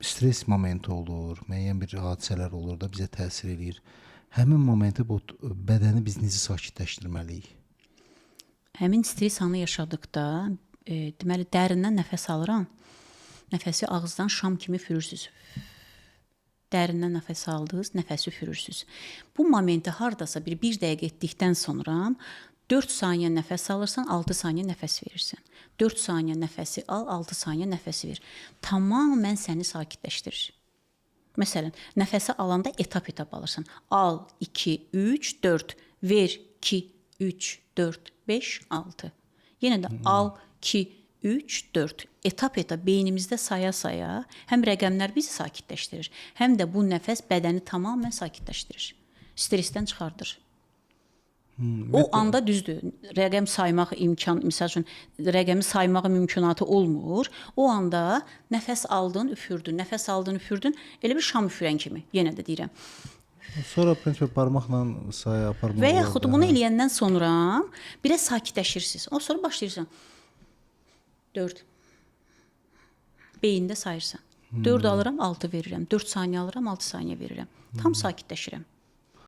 Stres momenti olur, müəyyən bir hadisələr olur da bizə təsir eləyir. Həmin momentdə bu bədəni biz necə sakitləşdirməliyik? Həmin stres anı yaşadıqda, deməli dərindən nəfəs alıram. Nəfəsi ağızdan şam kimi üfürürsüz. Dərindən nəfəs aldınız, nəfəsi üfürürsüz. Bu momenti hardasa bir dəqiqə etdikdən sonra 4 saniyə nəfəs alırsan, 6 saniyə nəfəs verirsən. 4 saniyə nəfəsi al, 6 saniyə nəfəsi ver. Tamamilə səni sakitləşdirir. Məsələn, nəfəsi alanda etap-etap alırsan. Al 2 3 4, ver 2 3 4 5 6. Yenə də al 2 3 4. Etap-etap beynimizdə saya-saya həm rəqəmlər bizi sakitləşdirir, həm də bu nəfəs bədəni tamamilə sakitləşdirir. Stressdən çıxardır. O anda düzdür, rəqəm saymaq imkan, məsəl üçün rəqəmi saymağa mümkünatı olmur. O anda nəfəs aldın, üfürdün, nəfəs aldın, üfürdün, elə bir şam üfürən kimi, yenə də deyirəm. Sonra prinsipə barmaqla saya aparmaq Və yaxud bunu eləyəndən sonra biraz sakitləşirsiniz. O sonra başlayırsan. 4. Beyində sayırsan. 4 alıram, 6 verirəm. 4 saniyə alıram, 6 saniyə verirəm. Tam sakitləşirəm.